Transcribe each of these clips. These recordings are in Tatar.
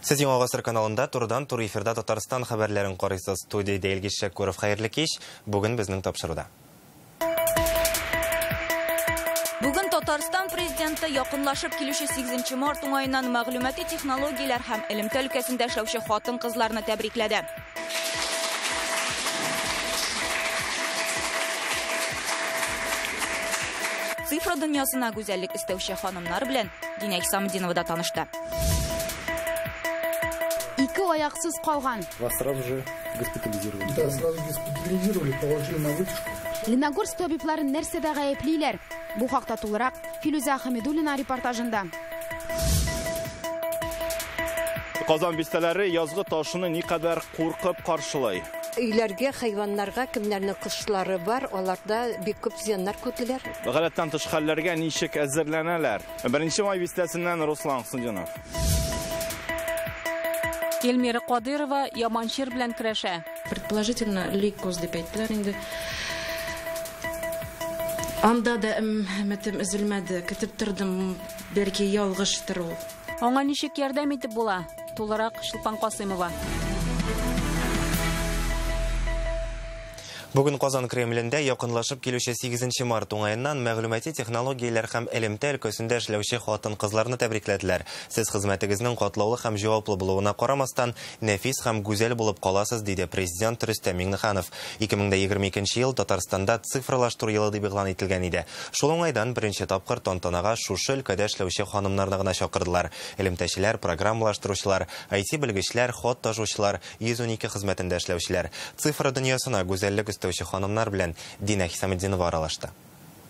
Сез Яңа Гасыр каналында турыдан туры эфирда Татарстан хәбәрләрен карыйсыз. Студиядә Илгиз Шәкүров, хәерле кич. Бүген безнең тапшыруда. Бүген Татарстан президенты якынлашып килүче 8 март уңаеннан мәгълүмати технологияләр һәм элемтә өлкәсендә эшләүче хатын-кызларны тәбрикләде. Цифра дөньясына гүзәллек өстәүче ханымнар белән Динә Хисамутдинова да танышты. Ике аяксыз калган. Вас сразу же госпитализировали. Да, сразу госпитализировали, положили на вытяжку. Леногорск табибларын нәрсәдә гаеплиләр? Бу хакта тулырак Филүзә Хәмидуллина репортажында. Казан бистәләре язгы ташуны никадәр куркып каршылый. Өйләргә, хайваннарга, кемнәрнең кошлары бар, аларда бик күп зыяннар күрделәр. Гадәттән тыш хәлләргә ничек әзерләнәләр? 1 май бистәсеннән Руслан Хусндинов. Эльмира Кадырова яман чир белән көрәшә. Предположительно, лейкоз дип әйттеләр инде. Анда да өметем өзелмәде, көтеп тордым, бәлки ялгыштыр ул. Аңа ничек ярдәм итеп була? Тулырак Чулпан Касыймова. Бүген Казан Кремлендә якынлашып килүче 8 март уңаеннан мәгълүмати технологияләр һәм элемтә өлкәсендә эшләүче хатын-кызларны тәбрикләделәр. Сез хезмәтегезнең катлаулы һәм җаваплы булуына карамастан, нәфис һәм гүзәл булып каласыз, диде президент Рөстәм Миңнеханов. 2022 ел Татарстанда цифрлаштыру елы дип игълан ителгән иде. Шул уңайдан беренче тапкыр тантанага шушы өлкәдә эшләүче ханымнарны гына чакырдылар. Элемтәчеләр, программалаштыручылар, IT белгечләр, хат ташучылар, 112 хезмәтендә эшләүчеләр. Цифра дөньясына гүзәллек өстәүче ханымнар белән Динә Хисаметдинова аралашты.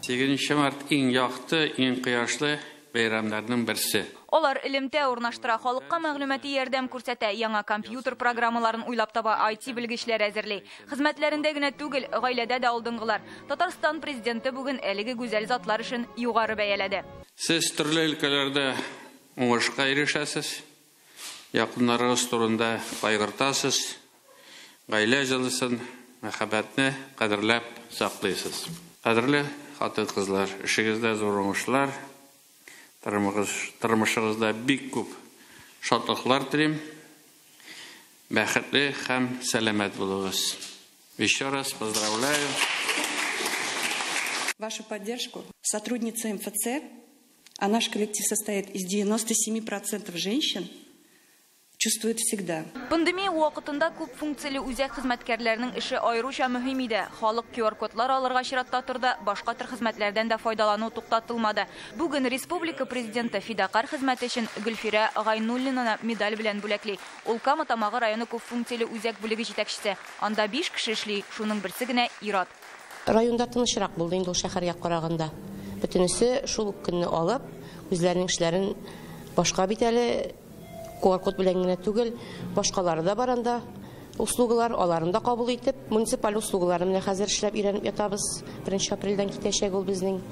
8 март иң якты, иң кояшлы бәйрәмнәрнең берсе. Алар элемтә урнаштыра, халыкка мәгълүмати ярдәм күрсәтә, яңа компьютер программаларын уйлап таба, IT белгечләр әзерли. Хезмәтләрендә генә түгел, гаиләдә дә алдынгылар. Татарстан президенты бүген әлеге гүзәл затлар өчен югары бәяләде. Сез төрле өлкәләрдә уңышка ирешәсез, якыннарыгыз турында кайгыртасыз, гаилә җылысын, мәхәббәтне кадерләп саклыйсыз. Кадерле хатын-кызлар, эшегездә зур уңышлар, тормышыгызда бик күп шатлыклар телим. Бәхетле һәм сәламәт булыгыз. Еще раз поздравляю. Вашу поддержку сотрудница МФЦ, а наш коллектив состоит из 97% женщин, чувствует всегда. Пандемия вакытында күп функцияле үзәк хезмәткәрләренең эше аеруча мөһим иде. Халык QR-кодлар алырга чиратта торды, башка төр хезмәтләрдән дә файдалану туктатылмады. Бүген республика президенты фидакарь хезмәте өчен Гөлфирә Гайнуллинаны медаль белән бүләкли. Ул Кама Тамагы районы күп функцияле үзәк бүлеге җитәкчесе. Анда 5 кеше эшли, шуның берсе генә ир-ат. Районда тынычрак булды инде ул шәһәргә караганда. Бөтенесе шул ук көнне алып, үзләренең эшләрен башка бит әле QR-код белән генә түгел, башкалары да бар анда услугалар, аларын да кабул итеп, муниципаль услугаларны менә хәзер эшләп өйрәнеп ятабыз. 1 апрельдән китәчәк ул безнең.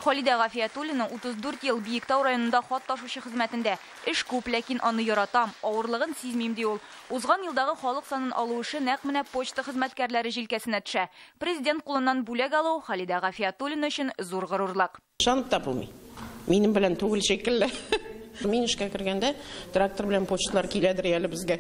Халидә Гафиятуллина 34 ел Биектау районында хат ташучы хезмәтендә. Эш күп, ләкин аны яратам, авырлыгын сизмим, ди ул. Узган елдагы халык санын алу эше нәкъ менә почта хезмәткәрләре җилкәсенә төшә. Президент кулыннан бүләк алу Халидә Гафиятуллина өчен зур горурлык. Ышанып та булмый. Минем белән түгел шикелле. Мин эшкә кергәндә трактор белән почталар киләдер әле безгә.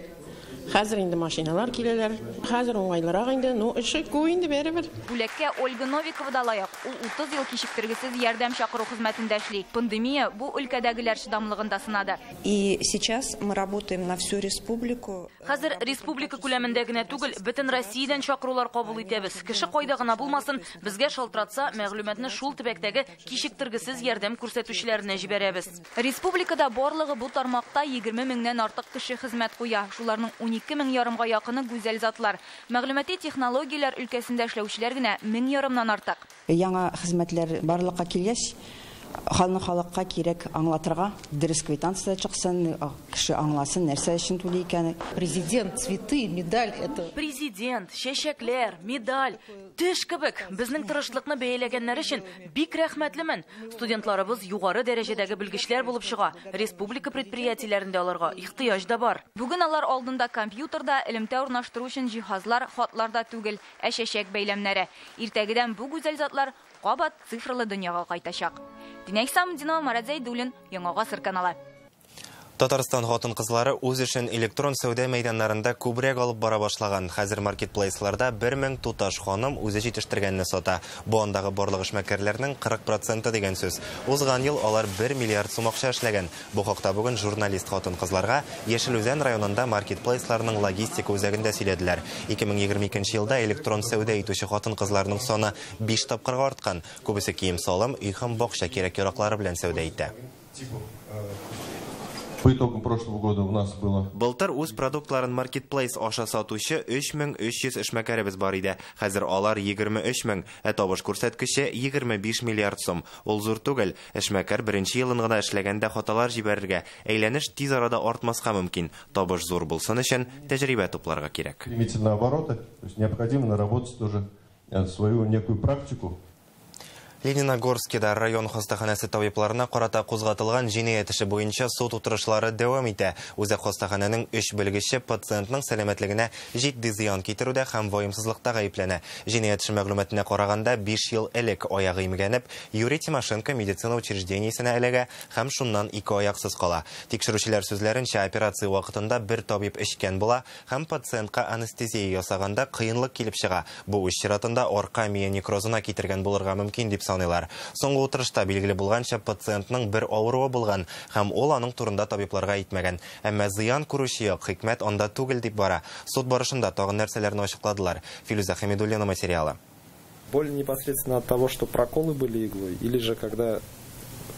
Хәзер инде машиналар киләләр. Хәзер уңайлырак инде, ну эше күп инде барыбер. Бүләккә Ольга Новикова да лаек. Ул 30 ел кичектергесез ярдәм чакыру хезмәтендә эшли. Пандемия бу өлкәдәгеләр чыдамлыгын да сынады. И сейчас мы работаем на всю республику. Хәзер республика күләмендә генә түгел, бөтен Россиядән чакырулар кабул итәбез. Кеше кайда гына булмасын, безгә шалтыратса, мәгълүматны шул төбәктәге кичектергесез ярдәм күрсәтүчеләренә җибәрәбез. Республикада барлыгы бу тармакта 20 меңнән артык кеше хезмәт куя. Шуларның 12 мең ярымга якыны гүзәл затлар. Мәгълүмати технологияләр өлкәсендә эшләүчеләр генә 1000 ярымнан артык. Яңа хезмәтләр барлыкка килгәч, халны халыкка кирәк аңлатырга, дөрес квитанция чыксын, кеше аңласын, нәрсә өчен түли икәнен. Президент, цветы, медаль это. Президент, чәчәкләр, медаль, төш кебек. Безнең тырышлыкны бәяләгәннәр өчен бик рәхмәтлемен. Студентларыбыз югары дәрәҗәдәге белгечләр булып чыга. Республика предприятиеләрендә аларга ихтыяҗ да бар. Бүген алар алдында компьютерда элемтә урнаштыру өчен җиһазлар, хатлар да түгел, ә чәчәк бәйләмнәре. Иртәгедән бу гүзәл затлар кабат цифрлы дөньяга кайтачак. Динә Хисаметдинова, Марат Зәйдуллин, Яңа Гасыр каналы. Татарстан хатын-кызлары үз эшен электрон сәүдә мәйданнарында күбрәк алып бара башлаган. Хәзер маркетплейсларда 1000 туташ ханым үзе җитештергәнне сата. Бу андагы барлык эшмәкәрләрнең 40% дигән сүз. Узган ел алар 1 миллиард сум акча эшләгән. Бу хакта бүген журналист хатын-кызларга Яшел Үзән районында маркетплейсларның логистика үзәгендә сөйләделәр. 2022 елда электрон сәүдә итүче хатын-кызларның саны 5 тапкырга арткан. Күбесе кием-салым, өй һәм бакча кирәк-яраклары белән сәүдә итә. По итогам прошлого года у нас было... Былтыр үз продуктларын маркетплейс аша сатучы 3300 эшмәкәребез бар иде. Хәзер алар 23 000, ә табыш күрсәткече 25 миллиард сум. Ул зур түгел. Эшмәкәр беренче елын гына эшләгәндә хаталар җибәрергә, әйләнеш тиз арада артмаска мөмкин. Табыш зур булсын өчен тәҗрибә тупларга кирәк. Стремительные обороты, то есть необходимо наработать тоже свою некую практику. Лениногорскида район хастаханәсе табибларына карата кузгатылган җинаять эше буенча суд утырышлары дәвам итә. Үзәк хастаханәнең 3 белгече пациентның сәламәтлегенә җитди зыян китерүдә һәм ваемсызлыкта гаепләнә. Җинаять эше мәгълүматына караганда 5 ел элек аягы имгәнеп, Юрий Тимошенко медицина учреждениесенә эләгә һәм шуннан 2 аяксыз кала. Тикшерүчеләр сүзләренчә, операция вакытында бер табиб эчкән була һәм пациентка анестезия ясаганда кыенлык килеп чыга. Бу үз чиратында арка мие некрозына китергән булырга мөмкин дип саныйлар. Соңгы утырышта билгеле булганча, пациентның бер авыруы булган һәм ул аның турында табибларга әйтмәгән. Әмма зыян күрүче як, хикмәт анда түгел дип бара. Суд барышында тагын нәрсәләрне ачыкладылар. Филүзә Хәмидуллина материалы. Боль непосредственно от того, что проколы были иглой, или же когда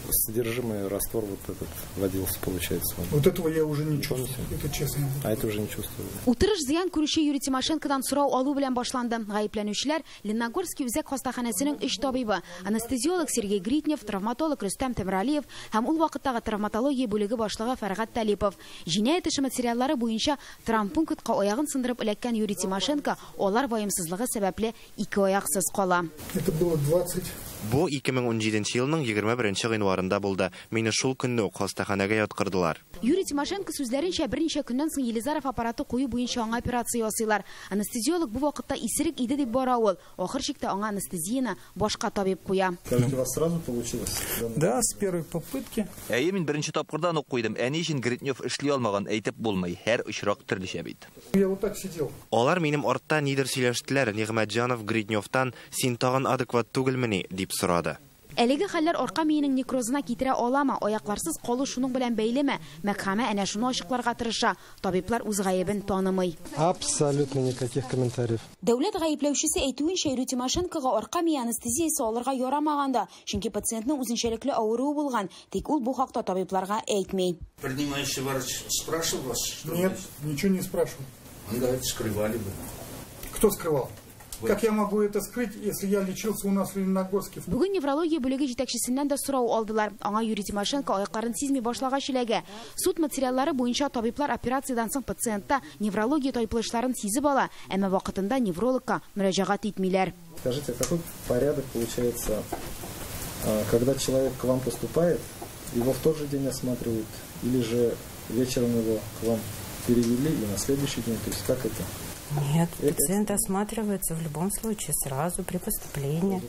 содержимое раствор вот этот вводился, получается. Вот этого я уже не чувствую, это честно. А это уже не чувствую. Утырыш зыян күрүче Юрий Тимошенкодан сорау алу белән башланды. Гаепләнүчеләр Лениногорский үзәк хастаханәсенең 3 табибы, анестезиолог Сергей Гритнев, травматолог Рөстәм Темиралиев һәм ул вакыттагы травматология бүлеге башлыгы Фәргать Талипов. Җинаять эше материаллары буенча травмпунктка аягын сындырып эләккән Юрий Тимошенко алар ваемсызлыгы сәбәпле 2 аяксыз кала. Это было 20. Бу 2017 елның 21 гыйнварында булды. Мине шул көнне үк хастаханәгә яткырдылар. Юрий Тимошенко сүзләренчә, берничә көннән соң Елизаров аппараты кую буенча аңа операция ясыйлар. Анестезиолог бу вакытта исерек иде дип бара ул. Ахыр чиктә аңа анестезияне башка табиб куя. Скажите, у вас сразу получилось? Да, с первой попытки. Әйе, мин беренче тапкырдан ук куйдым. Ә ни өчен Гритнев эшли алмаган әйтеп булмый. Һәр очрак төрлечә бит. Я вот так сидел. Алар минем артта нидер сөйләштеләр. Нигъмәтҗанов Гритневтан син тагын адекват түгелмени дип сорады. Әлеге хәлләр арка миенең некрозына китерә аламы? Аякларсыз калу шуның белән бәйлеме? Мәхкәмә әнә шуны ачыкларга тырыша. Табиблар үз гаебен танымый. Абсолютно никаких комментариев. Дәүләт гаепләүчесе әйтүенчә, Юрий Тимошенкога арка мие анестезиясе алырга ярамаганда, чөнки пациентның үзенчәлекле авыруы булган. Тик ул бу хакта табибларга әйтми. Принимающий врач спрашивал вас? Нет, ничего не спрашивал. Он говорит, скрывали бы. Кто скрывал? Как я могу это скрыть, если я лечился у нас в Лениногорске? Бүген неврология бүлеге җитәкчесеннән дә сорау алдылар. Аңа Юрий Тимошенко аякларын сизми башлагач эләгә. Суд материаллары буенча табиблар операциядән соң пациентта неврология тайпылышларын сизеп ала, әмма вакытында неврологка мөрәҗәгать итмиләр. Скажите, какой порядок получается, когда человек к вам поступает, его в тот же день осматривают, или же вечером его к вам перевели и на следующий день, то есть как это? Нет, пациент осматривается в любом случае сразу при поступлении.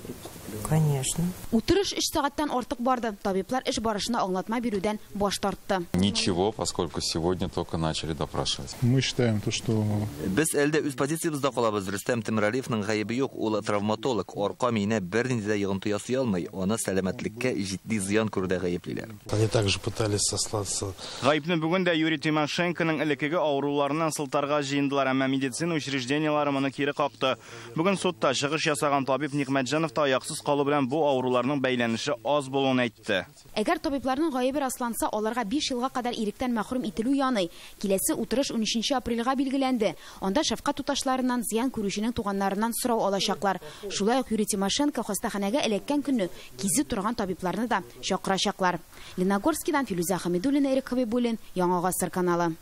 Конечно. Утырыш 3 сәгатьтән артык барды. Табиблар эш барышына аңлатма бирүдән баш тартты. Ничего, поскольку сегодня только начали допрашивать. Мы считаем то, что без әлдә үз позициябездә калабыз. Рөстәм Темиралиевның гаебе юк, ул травматолог. Арка миенә бернинди дә йогынты ясый алмый. Аны сәламәтлеккә җитди зыян күрүдә гаеплиләр. Они также пытались сослаться. Гаепне бүген дә Юрий Тимошенконың элеккеге авыруларыннан сылтарга җыендылар, әмма медицина учреждениелары моны кире какты. Бүген судта чыгыш ясаган табиб Нигъмәтҗанов та аяксыз калу белән бу авыруларның бәйләнеше аз булуын әйтте. Әгәр табибларның гаебе расланса, аларга 5 елга кадәр иректән мәхрүм ителү яный. Киләсе утырыш 13 апрельгә билгеләнде. Анда шәфкать туташларыннан, зыян күрүченең туганнарыннан сорау алачаклар. Шулай ук Юрий Тимошенко хастаханәгә эләккән көнне кизе торган табибларны да чакырачаклар. Лениногорскидан Филүзә Хәмидуллина, Эрик Хабибуллин, Яңа Гасыр каналы.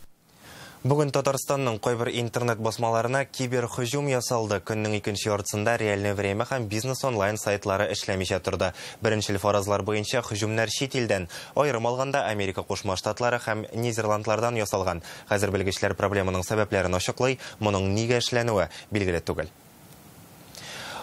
Бүген Татарстанның кайбер интернет басмаларына киберһөҗүм ясалды. Көннең икенче яртысында Реальное время һәм Бизнес онлайн сайтлары эшләмичә торды. Беренчел фаразлар буенча һөҗүмнәр чит илдән, аерым алганда Америка Кушма Штатлары һәм Нидерландлардан ясалган. Хәзер белгечләр проблеманың сәбәпләрен ачыклый, моның нигә эшләнүе билгеле түгел.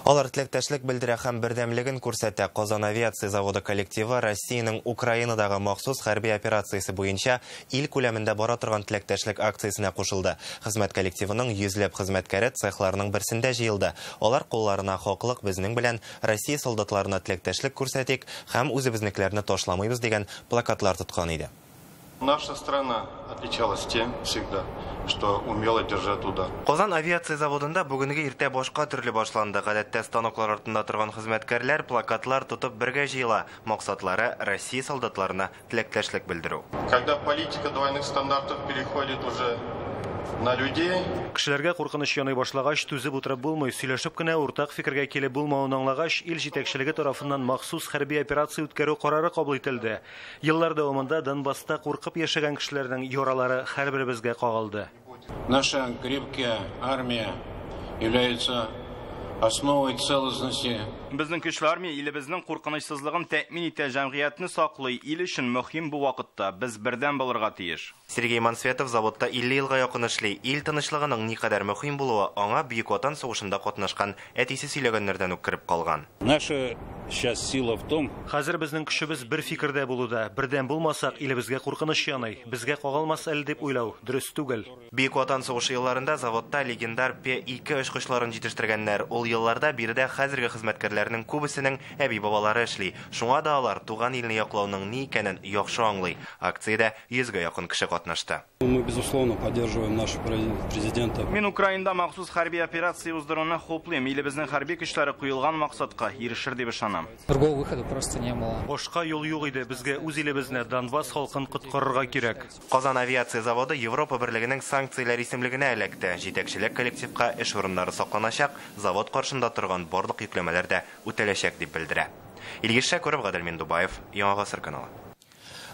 Алар теләктәшлек белдерә һәм бердәмлеген күрсәтә. Казан авиация заводы коллективы Россиянең Украинадагы махсус хәрби операциясе буенча ил күләмендә бара торган теләктәшлек акциясенә кушылды. Хезмәт коллективының йөзләп хезмәткәре цехларның берсендә җыелды. Алар кулларына хаклык безнең белән Россия солдатларына теләктәшлек күрсәтик һәм үзебезнекеләрне ташламыйбыз дигән плакатлар тоткан иде. Наша страна отличалась тем всегда, что умела держать удар. Казан авиация заводында бүгенге иртә башка төрле башланды. Гадәттә станоклар артында торган хезмәткәрләр плакатлар тотып бергә җыела. Максатлары Россия солдатларына теләктәшлек белдерү. Когда политика двойных стандартов переходит уже на людей. Кешеләргә куркыныч яный башлагач, түзеп утырып булмый, сөйләшеп кенә уртак фикергә килеп булмавын аңлагач, ил җитәкчелеге тарафыннан махсус хәрби операция үткәрү карары кабул ителде. Еллар дәвамында Донбасста куркып яшәгән кешеләрнең яралары һәрберебезгә кагылды. Наша крепкая армия является основой целостности. Безнең көчле армия илебезнең куркынычсызлыгын тәэмин итә, җәмгыятьне саклый. Ил өчен мөһим бу вакытта без бердәм булырга тиеш. Сергей Мансветов заводта 50 елга якын эшли. Ил тынычлыгының никадәр мөһим булуы аңа Бөек Ватан сугышында катнашкан әтисе сөйләгәннәрдән үк кереп калган. Наша сейчас сила в том. Хәзер безнең көчебез бер фикердә булуда. Бердәм булмасак, илебезгә куркыныч яный. Безгә кагылмас әле дип уйлау дөрес түгел. Бөек Ватан сугышы елларында заводта легендар П-2 очкычларын җитештергәннәр. Ул елларда биредә хәзерге хезмәткәрләрнең күбесенең әби-бабалары эшли. Шуңа да алар туган илне яклауның ни икәнен яхшы аңлый. Акциядә 100гә якын кеше катнашты. Мы безусловно поддерживаем нашего президента. Мин Украинада махсус хәрби операция уздыруны хуплыйм. Илебезнең хәрби көчләре куелган максатка ирешер дип ышанам. Другого выхода просто не было. Башка юл юк иде. Безгә үз илебезне, Донбасс халкын коткарырга кирәк. Казан авиация заводы Европа берлегенең санкцияләр исемлегенә эләкте. Җитәкчелек коллективка эш урыннары сакланачак, завод каршында торган барлык йөкләмәләр дә үтәләчәк дип белдерә. Илгиз Шәкүров, Гадел Миндубаев, Яңа Гасыр каналы.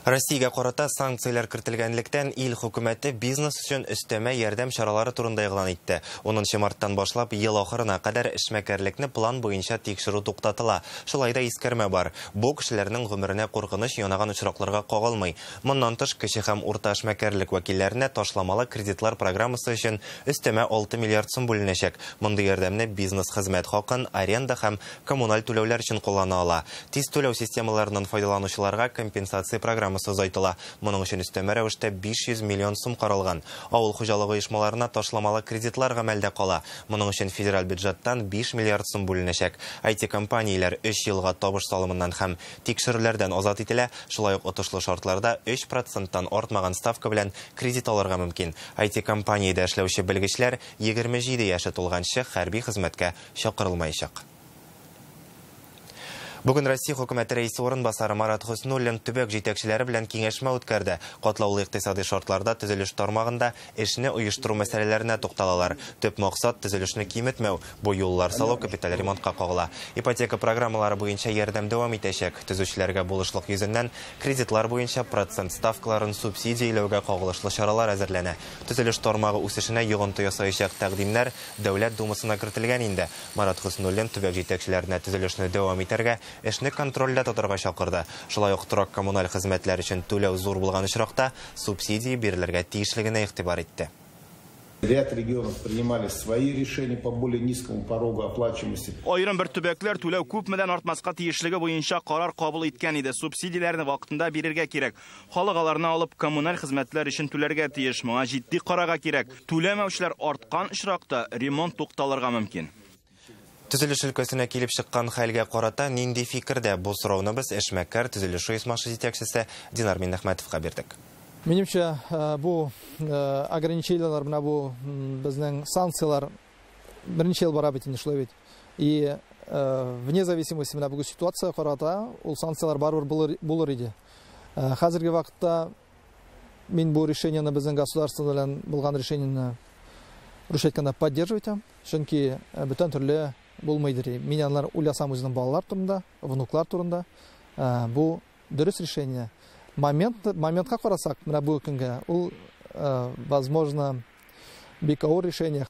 Россиягә карата санкцияләр кертелгәнлектән ил хөкүмәте бизнес өчен өстәмә ярдәм чаралары турында игълан итте. 10 марттан башлап ел ахырына кадәр эшмәкәрлекне план буенча тикшерү туктатыла. Шулай да искәрмә бар. Бу кешеләрнең гомеренә куркыныч янаган очракларга кагылмый. Моннан тыш кече һәм урта эшмәкәрлек вәкилләренә ташламалы кредитлар программасы өчен өстәмә 6 миллиард сум бүленәчәк. Мондый ярдәмне бизнес хезмәт хакын, аренда һәм коммуналь түләүләр өчен куллана ала. Тиз түләү системаларыннан файдаланучыларга компенсация программасы озайтыла. Моның өчен өстәмә рәвештә 500 миллион сум каралган. Авыл хуҗалыгы оешмаларына ташламалы кредитлар гамәлдә кала. Моның өчен федераль бюджеттан 5 миллиард сум бүленәчәк. IT-компанияләр 3 елга табыш салымыннан һәм тикшерүләрдән азат ителә. Шулай ук отышлы шартларда 3%-тан артмаган ставка белән кредит алырга мөмкин. IT-компаниядә эшләүче белгечләр 27 яше тулганчы хәрби хезмәткә чакырылмаячак. Бүген Россия хөкүмәте рәисе урынбасары Марат Хөснуллин төбәк җитәкчеләре белән киңәшмә үткәрде. Катлаулы икътисади шартларда төзелеш тармагында эшне оештыру мәсьәләләренә тукталалар. Төп максат төзелешне киметмәү. Бу юллар салу капиталь ремонтка кагыла. Ипотека программалары буенча ярдәм дәвам итәчәк. Төзүчеләргә булышлык йөзеннән кредитлар буенча процент ставкаларын субсидияләүгә кагылышлы чаралар әзерләнә. Төзелеш тармагы үсешенә йогынты ясаячак тәкъдимнәр Дәүләт Думасына кертелгән инде. Марат Хөснуллин төбәк җитәкчеләренә төзелешне дәвам итәргә, эшне контрольдә тотарга чакырды. Шулай ук торак коммуналь хезмәтләр өчен түләү зур булган очракта субсидия бирелергә тиешлегенә игътибар итте. Ряд регионов принимали свои решения по более низкому порогу оплачиваемости. Аерым бер төбәкләр түләү күпмедән артмаска тиешлеге буенча карар кабул иткән иде. Субсидияләрне вакытында бирергә кирәк. Халык аларны алып коммуналь хезмәтләр өчен түләргә тиеш. Моңа җитди карарга кирәк. Түләмәүчеләр арткан очракта ремонт тукталырга мөмкин. Төзелеш өлкәсенә килеп чыккан хәлгә карата нинди фикердә? Бу сорауны без эшмәкәр төзелеш оешмасы җитәкчесе Динар Миннәхмәтовка бирдек. Минемчә, бу ограничениелар, менә бу безнең санкциялар берничә ел бара бит инде, шулай бит. И вне зависимости менә бу ситуация карата ул санкциялар барыбер булыр иде. Хәзерге вакытта мин бу решениене безнең государство белән булган решениене русча әйткәндә поддерживать итәм. Чөнки бүтән төрле булмыйдыр. Мин алар уйласам үзенең балалар турында, внуклар турында. Бу дөрес решение. Моментка карасак, менә бу көнгә, ул, возможно, бик авыр решение.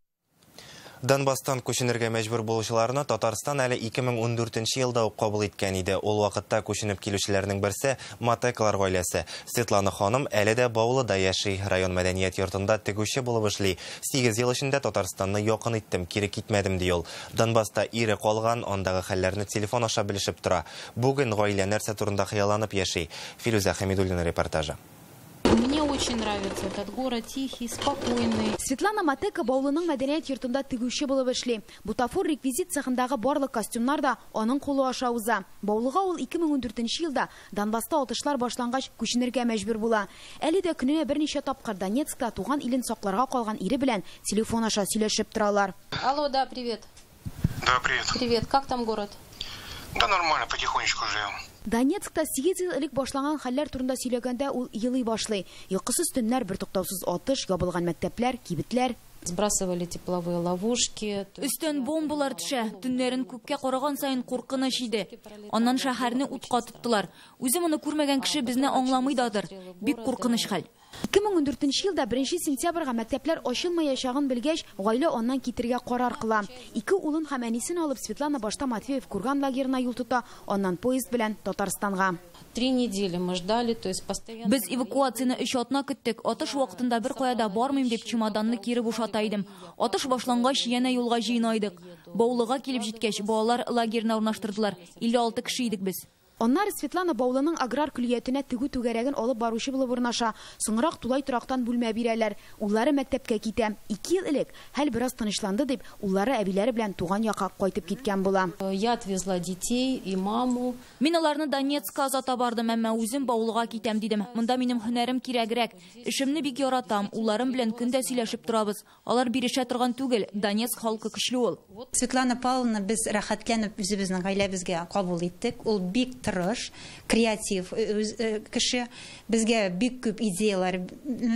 Донбасстан күченергә мәҗбүр булучыларны Татарстан әле 2014 елда ук кабул иткән иде. Ул вакытта күченеп килүчеләрнең берсе Матеклар гаиләсе. Светлана ханым әле дә Баулыда яши. Район мәдәният йортында тегүче булып эшли. 8 ел эчендә Татарстанны якын иттем, кире китмәдем, ди ул. Донбасста ире калган, андагы хәлләрне телефон аша белешеп тора. Бүген гаилә нәрсә турында хыялланып яши? Филүзә Хәмидуллина репортажы. Мне очень нравится этот город, тихий, спокойный. Светлана Матека Баулының мәдәният йортында тегүче булып эшли. Бутафор реквизит цехындагы барлык костюмнар да аның кулы аша уза. Баулыга ул 2014 елда Донбасста атышлар башлангач күченергә мәҗбүр була. Әле дә көненә берничә тапкыр Донецкта туган илен сакларга калган ире белән телефон аша сөйләшеп торалар. Алло, да, привет. Да, привет. Привет, как там город? Да нормально, потихонечку живем. Донецкта 8 ел элек башланган хәлләр турында сөйләгәндә ул елый башлый. Йокысыз төннәр, бертуктаусыз атыш, ябылган мәктәпләр, кибетләр. Сбрасывали тепловые ловушки. Өстән бомбалар төшә. Төннәрен күккә караган саен куркыныч иде. Аннан шәһәрне утка тоттылар. Үзе моны күрмәгән кеше безне аңламый дадыр. Бик куркыныч хәл. 2014 елда 1 сентябрьгә мәктәпләр ачылмаячагын белгәч, гаилә аннан китергә карар кыла. Ике улын һәм әнисен алып Светлана башта Матвеев Курган лагерына юл тота, аннан поезд белән Татарстанга. 3 недели мы ждали, то есть постоянно. Без эвакуацияне 3 атна көттек. Атыш вакытында бер кая да бармыйм дип чемоданны кире бушата идем. Атыш башлангач янә юлга җыена идек. Баулыга килеп җиткәч, балалар лагерына урнаштырдылар. 56 кеше идек без. Аннары Светлана Баулының аграр көллиятенә тегү түгәрәген алып баручы булып урнаша. Соңрак тулай торактан бүлмә бирәләр. Уллары мәктәпкә китә. 2 ел элек хәл бераз тынычланды дип, уллары әбиләре белән туган якка кайтып киткән була. Я отвезла детей и маму. Мин аларны Донецкка озата бардым, әмма үзем Баулыга китәм дидем. Монда минем һөнәрем кирәгрәк. Эшемне бик яратам. Улларым белән көндә сөйләшеп торабыз. Алар бирешә торган түгел. Донецк халкы көчле ул. Светлана Павловна без рәхәтләнеп үзебезнең гаиләбезгә кабул иттек. Ул бик тырыш, креатив кеше, безгә бик күп идеялар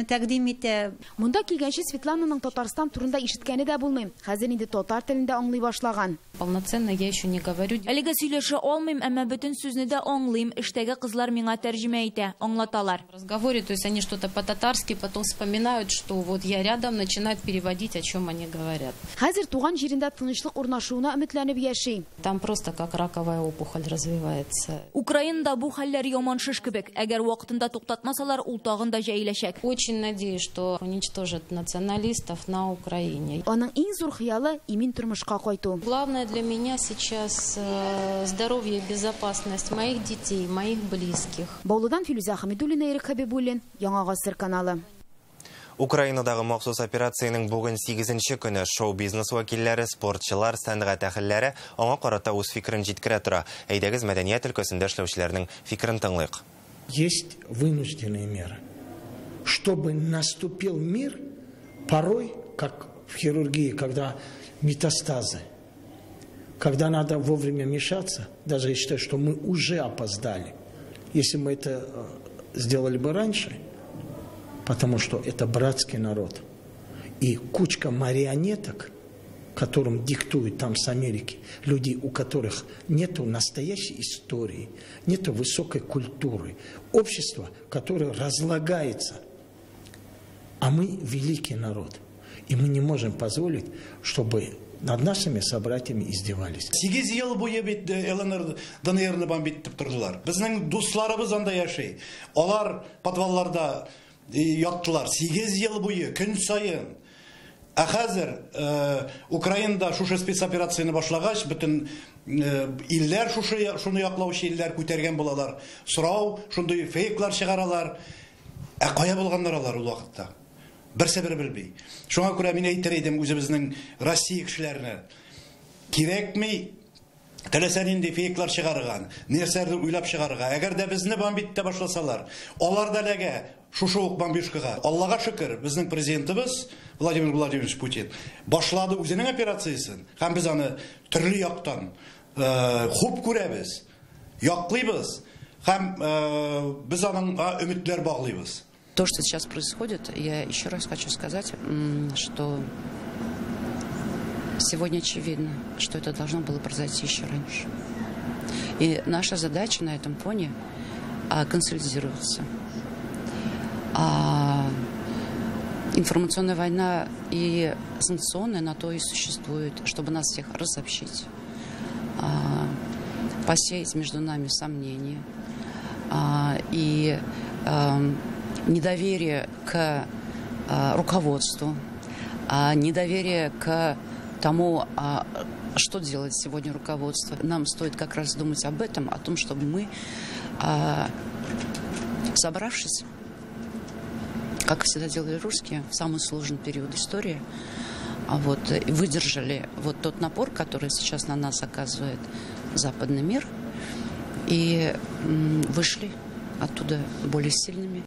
тәкъдим итә. Монда килгәнче Светлананың Татарстан турында ишеткәне дә булмый. Хәзер инде татар телен дә аңлый башлаган. Полноценно я еще не говорю. Әлегә сөйләшә алмыйм, әмма бөтен сүзне дә аңлыйм. Эштәге кызлар миңа тәрҗемә итә, аңлаталар. В разговоре, то есть они что-то по-татарски потом вспоминают, что вот я рядом, начинают переводить, о чем они говорят. Хәзер туган җирендә тынычлык урнашуына өметләнеп яши. Там просто как раковая опухоль развивается. Украинада бу хәлләр яман шеш кебек. Әгәр вакытында туктатмасалар, ул тагын да җәеләчәк. Очень надеюсь, что уничтожат националистов на Украине. Аның иң зур хыялы имин тормышка кайту. Главное для меня сейчас здоровье и безопасность моих детей, моих близких. Баулыдан Филүзә Хәмидуллина, Ирек Хәбибуллин, Яңа Гасыр каналы. Украинадагы махсус операциянең бүген 8-нче көне. Шоу-бизнес вәкилләре, спортчылар, сәнгать әһелләре аңа карата үз фикерен җиткерә тора. Әйдәгез мәдәният өлкәсендә эшләүчеләрнең фикерен тыңлыйк. Есть вынужденные меры. Чтобы наступил мир, порой, как в хирургии, когда метастазы, когда надо вовремя вмешаться, даже я считаю, что мы уже опоздали. Если мы это сделали бы раньше, потому что это братский народ. И кучка марионеток, которым диктуют там с Америки, люди, у которых нету настоящей истории, нету высокой культуры, общество, которое разлагается. А мы великий народ, и мы не можем позволить, чтобы над нашими собратьями издевались. 8 ел буе бит ЛНР, ДНРны бомбить итеп тордылар. Безнең дусларыбыз анда яши. Алар подвалларда яттылар 8 ел буе, көн саен. Ә хәзер Украинада шушы спецоперацияне башлагач, бөтен илләр шуны яклаучы илләр күтәргән булалар. Сорау, шундый фейклар чыгаралар. Ә кая булганнар алар ул вакытта? Берсе бер белми. Шуңа күрә мин әйтер идем үзебезнең Россия кешеләренә. Кирәкми теләсә нинди фейклар чыгарган, нәрсәләрне уйлап чыгарга. Әгәр дә безне бомбить итә башласалар, алар да эләгә шушы ук бомбежкага. Аллага шөкер, безнең президентыбыз Владимир Владимирович Путин башлады үзенең операциясен, һәм без аны төрле яктан хуп күрәбез, яклыйбыз һәм без аңа өметләр баглыйбыз. То, что сейчас происходит, я еще раз хочу сказать, что сегодня очевидно, что это должно было произойти еще раньше. И наша задача на этом фоне консолидироваться, Информационная война и санкционная на то и существует, чтобы нас всех разобщить, посеять между нами сомнения и недоверие к руководству, недоверие к тому, что делает сегодня руководство. Нам стоит как раз думать об этом, о том, чтобы мы, собравшись, как всегда делали русские, в самый сложный период истории, вот, выдержали вот тот напор, который сейчас на нас оказывает западный мир, и вышли оттуда более сильными.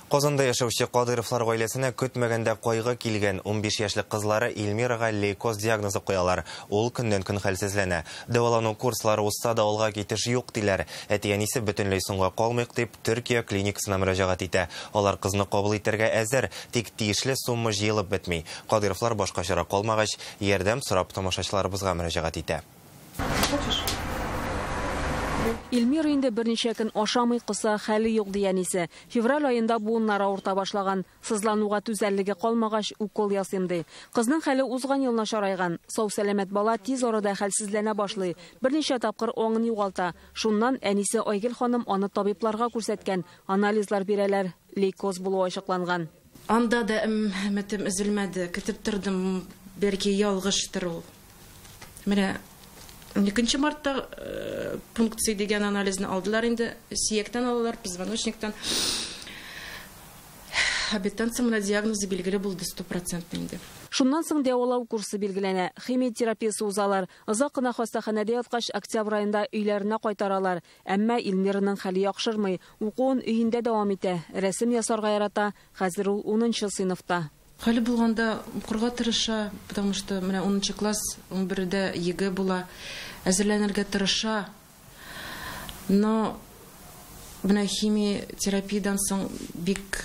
Казанда яшәүче Кадыровлар гаиләсенә көтмәгәндә кайгы килгән. 15 яшьлек кызлары Эльмирага лейкоз диагнозы куялар. Ул көннән-көн хәлсезләнә. Дәвалану курслары узса да алга китеш юк диләр. Әти-әнисе бөтенләй соңга калмыйк дип Төркия клиникасына мөрәҗәгать итә. Алар кызны кабул итәргә әзер, тик тиешле сумма җыелып бетми. Кадыровлар башка чара калмагач, ярдәм сорап тамашачыларыбызга мөрәҗәгать итә. Эльмира инде берничә көн ашамый, кыса, хәле юк ди әнисе. Февраль аенда буыннары авырта башлаган. Сызлануга түзәрлеге калмагач, укол ясыйм ди. Кызның хәле узган ел начарайган. Сау сәламәт бала тиз арада хәлсезләнә башлый. Берничә тапкыр аңын югалта. Шуннан әнисе Айгөл ханым аны табибларга күрсәткән. Анализлар бирәләр. Лейкоз булуы ачыкланган. Анда да өметем өзелмәде. Көтеп тордым, бәлки ялгыштыр ул. Менә 2 мартта пункция дигән анализны алдылар инде, сөяктән алалар, позвоночниктан. Обедтан соң менә диагнозы билгеле булды 100% инде. Шуннан соң дәвалау курсы билгеләнә, химия терапиясе узалар. Озак кына хастаханәдә яткач, октябрь аенда өйләренә кайтаралар. Әмма Эльмираның хәле яхшырмый. Укуын өендә дәвам итә, рәсем ясарга ярата. Хәзер ул 10 сыйныфта. Хәле булганда укырга тырыша, потому что менә 10 класс, 11-дә ЕГЭ була, әзерләнергә тырыша. Но менә химия терапиядан соң бик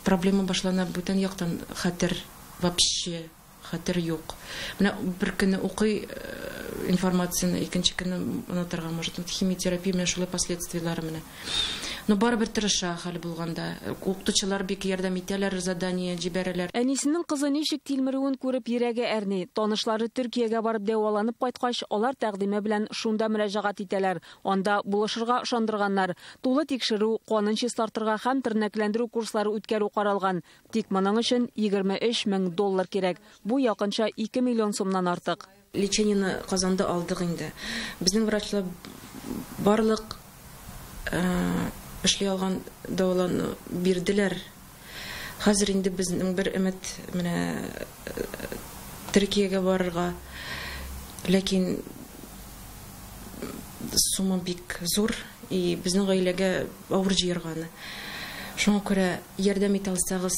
проблема башлана, бүтән яктан хәтер вообще хәтер юк. Менә бер көнне укый информацияне, икенче көнне онытырга может. Химия терапия менә шулай последствияләре менә. Но барыбер тырыша хәле булганда. Укытучылар бик ярдәм итәләр, задание җибәрәләр. Әнисенең кызы ничек тилмерүен күреп йөрәге әрни. Танышлары Төркиягә барып дәваланып кайткач, алар тәкъдиме белән шунда мөрәҗәгать итәләр. Анда булышырга ышандырганнар. Тулы тикшерү, канын чистартырга һәм тернәкләндерү курслары үткәрү каралган. Тик моның өчен 23 мең доллар кирәк. Бу якынча 2 миллион сумнан артык. Лечениене Казанда алдык инде. Безнең врачлар барлык эшли алган дәвалауны бирделәр. Хәзер инде безнең бер өмет менә Төркиягә барырга. Ләкин сумма бик зур и безнең гаиләгә авыр җыярга аны. Шуңа күрә ярдәм итә алсагыз,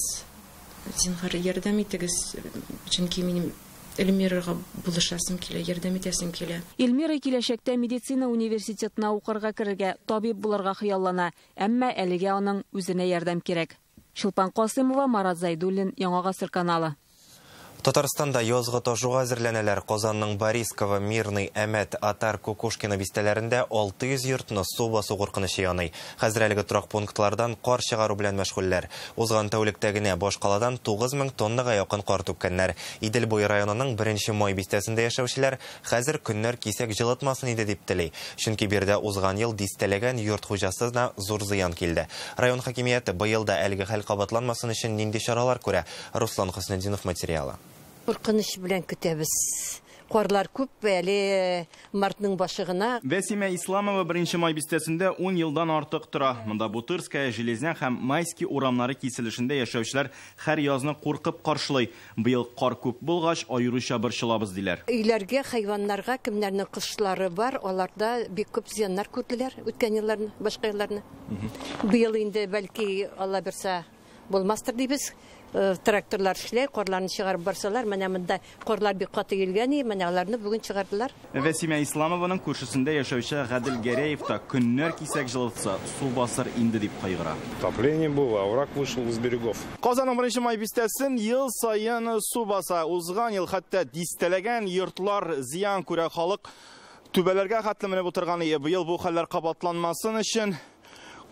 зинһар ярдәм итегез, чөнки минем Эльмирага булышасым килә, ярдәм итәсем килә. Эльмира киләчәктә медицина университетына укырга керергә, табиб булырга хыяллана, әмма әлегә аның үзенә ярдәм кирәк. Чулпан Касымова, Марат Зайдуллин, Яңа Гасыр каналы. Татарстанда язгы ташуга әзерләнәләр. Казанның Борисково, Мирный, Әмәт, Атар, Кукушкино бистәләрендә 600 йортны су басу куркынычы яный. Хәзер әлеге торак пунктлардан кар чыгару белән мәшгульләр. Узган тәүлектә генә башкаладан 9000 тоннага якын кар түккәннәр. Идел буе районының 1 май бистәсендә яшәүчеләр хәзер көннәр кисәк җылытмасын иде дип тели. Чөнки биредә узган ел дистәләгән йорт хуҗасына зур зыян килде. Район хакимияте быел да әлеге хәл кабатланмасын өчен нинди чаралар күрә? Руслан Хөснетдинов материалы. Куркыныч белән көтәбез. Карлар күп, әле мартның башы гына. Вәсимә Исламова 1 май бистәсендә 10 елдан артык тора. Монда Бутырская, Железняк һәм Майский урамнары киселешендә яшәүчеләр һәр язны куркып каршылый. Быел кар күп булгач, аеруча борчылабыз диләр. Өйләргә, хайваннарга, кемнәрнең кошлары бар, аларда бик күп зыяннар күрделәр үткән елларны, башка елларны. Быел инде бәлки Алла бирсә булмастыр дибез. Тракторлар эшләй, карларны чыгарып барсалар, менә монда карлар бик каты килгән, менә аларны бүген чыгардылар. Вәсимә Исламованың күршесендә яшәүче Гадел Гәрәев та көннәр кисәк җылытса, су басыр инде дип кайгыра. Топление было, овраг вышел из берегов. Казанның 1 май бистәсен ел саен су баса. Узган ел хәтта дистәләгән йортлар зыян күрә, халык түбәләргә хәтле менеп утырган. Быел бу хәлләр кабатланмасын өчен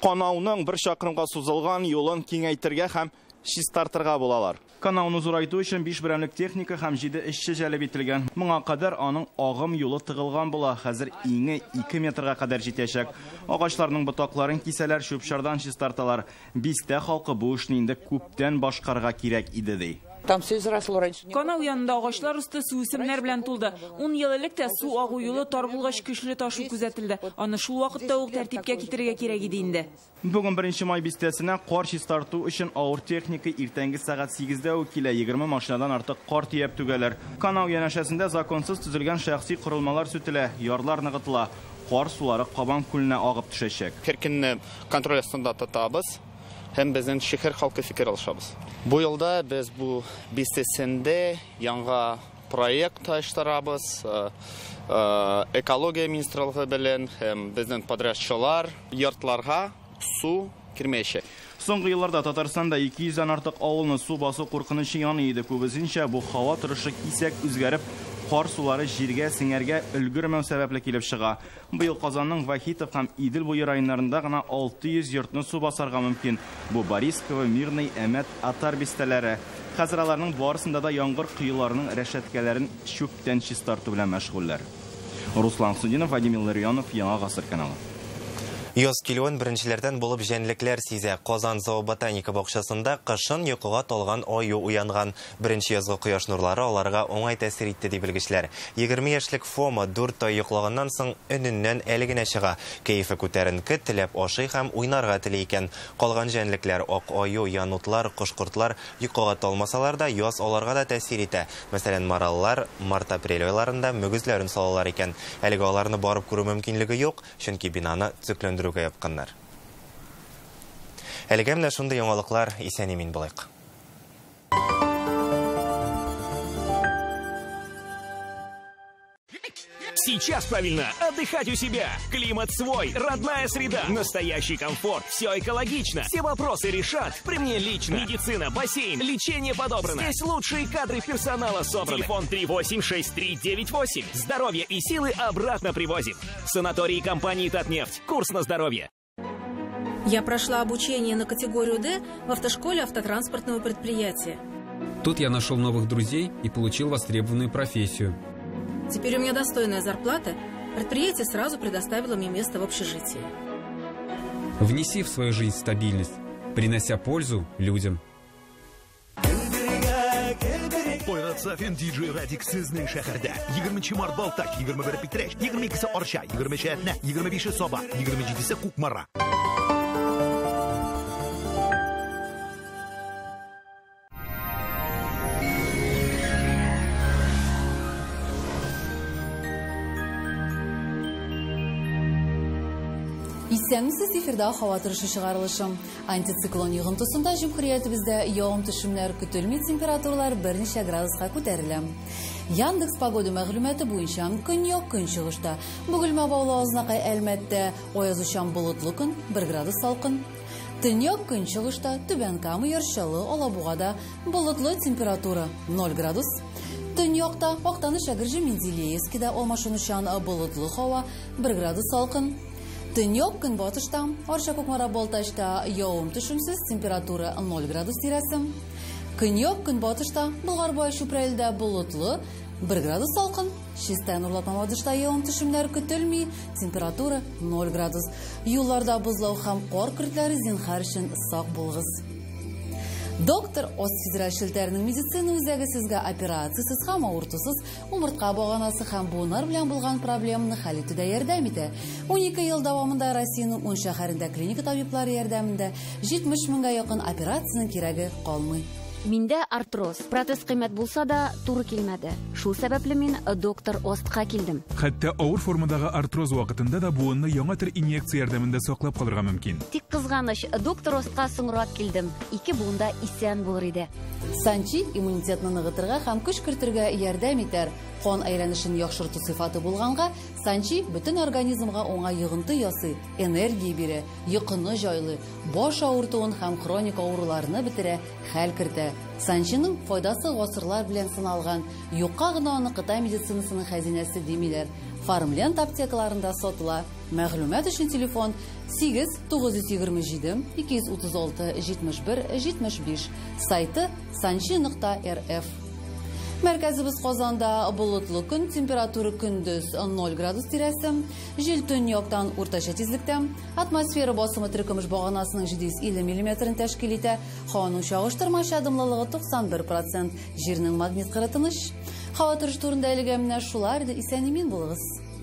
Канауның бер чакрымга сузылган юлын киңәйтергә һәм чистартырга булалар. Канауны зурайту өчен 5 берәмлек техника һәм 7 эшче җәлеп ителгән. Моңа кадәр аның агым юлы тыгылган була. Хәзер иңе 2 метрга кадәр җитәчәк. Агачларның ботакларын кисәләр, чүп-чардан чистарталар. Бистә халкы бу эшне инде күптән башкарырга кирәк иде, ди. Там все изросло раньше. Канау янында агачлар үсте, су үсемнәр белән тулды. 10 ел элек тә су агу юлы тар булгач көчле ташу күзәтелде. Аны шул вакытта ук тәртипкә китерергә кирәк иде инде. Бүген 1 май бистәсенә кар чистарту өчен авыр техника иртәнге сәгать 8-дә үк килә. 20 машинадан артык кар төяп түгәләр. Канау янәшәсендә законсыз төзелгән шәхси корылмалар сүтелә, ярлар ныгытыла. Кар сулары Кабан күленә агып төшәчәк. Һәр көнне контроль астында тотабыз. Һәм безнең шәһәр халкы фикер алышабыз. Бу елда без бу бистәсендә яңа проект оештырабыз. Экология министрлыгы белән һәм безнең подрядчылар йортларга су кермәячәк. Соңгы елларда Татарстанда 200-дән артык авылны су басу куркынычы яный иде. Күбесенчә бу һава торышы кисәк үзгәреп, кар сулары җиргә сеңәргә өлгермәү сәбәпле килеп чыга. Быел Казанның Вахитов һәм Идел буе районнарында гына 600 йортны су басарга мөмкин. Бу Борисково, Мирный, Әмәт, Атар бистәләре. Хәзер аларның барысында да яңгыр коеларының рәшәткәләрен чүптән чистарту белән мәшгульләр. Руслан Судинов, Владимир Ларионов, Яңа Гасыр каналы. Яз килүен беренчеләрдән булып җәнлекләр сизә. Казан зооботаника бакчасында кышын йокыга талган аю уянган. Беренче язгы кояш нурлары аларга уңай тәэсир итте, ди белгечләр. 20 яшьлек Фома 4 ай йоклаганнан соң өненнән әле генә чыга. Кәефе күтәренке, теләп ашый һәм уйнарга тели икән. Калган җәнлекләр ак аю, янутлар, кошкортлар йокыга талмасалар да, яз аларга да тәэсир итә. Мәсәлән, мараллар март-апрель айларында мөгезләрен салалар икән. Әлегә аларны барып күрү мөмкинлеге юк, чөнки бинаны төзекләндерү япканнар. Әлегә менә шундый яңалыклар, исән-имин булыйк. Сейчас правильно отдыхать у себя. Климат свой, родная среда, настоящий комфорт, все экологично. Все вопросы решат при мне лично. Медицина, бассейн, лечение подобрано. Здесь лучшие кадры персонала собраны. Телефон 386398. Здоровье и силы обратно привозим. Санатории компании «Татнефть». Курс на здоровье. Я прошла обучение на категорию «Д» в автошколе автотранспортного предприятия. Тут я нашел новых друзей и получил востребованную профессию. Теперь у меня достойная зарплата. Предприятие сразу предоставило мне место в общежитии. Внеси в свою жизнь стабильность, принося пользу людям. Айрат Сафин, диджей Радик сезнең шәһәрдә. 20 март Балтач, 21 Питрәч, 22 Арча, 23 Әтнә, 25 Саба, 27 Кукмара. Исәнмесез, эфирда һава торышы чыгарылышы. Антициклон йогынтысында җөмһүриятебездә явым-төшемнәр көтелми, температуралар берничә градуска күтәрелә. Яндекс погода мәгълүматы буенча көньяк көнчыгышта Бөгелмә, Баулы, Азнакай, Әлмәттә аязучан болытлы көн, 1 градус салкын. Төньяк көнчыгышта Түбән Кама, Яр Чаллы, Алабугада болытлы, температура 0 градус. Төньякта Актаныш, Әгерҗе, Менделеевскида алмашынучан болытлы һава, 1 градус салкын. Төньяк көнбатышта, Арча, Кукмара, Балтачта явым-төшемсез, температура 0 градус тирәсе. Көньяк көнбатышта, Болгар-Бай, Чүпрәлдә болытлы, 1 градус салкын. Чистай, Нурлат, Мамадышта явым-төшемнәр көтелми, температура 0 градус. Юлларда бозлау һәм кар көртләре, зинһар өчен сак булыгыз. Доктор Ост федераль челтәренең медицина үзәге сезгә операциясез һәм авыртусыз умыртка баганасы һәм буыннар белән булган проблеманы хәл итүдә ярдәм итә. 12 ел дәвамында Россиянең 10 шәһәрендә клиника табиблары ярдәмендә 70 меңгә якын операциянең кирәге калмый. Миндә артроз. Протез кыйммәт булса да, туры килмәде. Шул сәбәпле мин доктор Остка килдем. Хәтта авыр формадагы артроз вакытында да буынны яңа төр инъекция ярдәмендә саклап калырга мөмкин. Тик кызганыч, доктор Остка соңрак килдем. Ике буында исән булыр иде. Санчи иммунитетны ныгытырга һәм көч кертергә ярдәм итәр. Кан әйләнешен яхшырту сыйфаты булганга, Санчи бөтен организмга уңай йогынты ясый, энергия бирә, йокыны җайлый, баш авыртуын һәм хроник авыруларны бетерә, хәл кертә. Санчиның файдасы гасырлар белән сыналган. Юкка гына аны Кытай медицинасының хәзинәсе димиләр. Фармленд аптекаларында сатыла. Мәгълүмат өчен телефон 8 927 236 71 75. Сайты санчи.рф. Мәркәзебез Казанда болытлы көн, температура көндез 0 градус тирәсе, җил төньяктан уртача тизлектә, атмосфера басымы теркөмеш баганасының 750 миллиметрын тәшкил итә, һаваның чагыштырмача дымлылыгы 91%, җирнең магнит кыры тыныч. Һава торышы турында әлегә менә шулар иде, исән-имин булыгыз.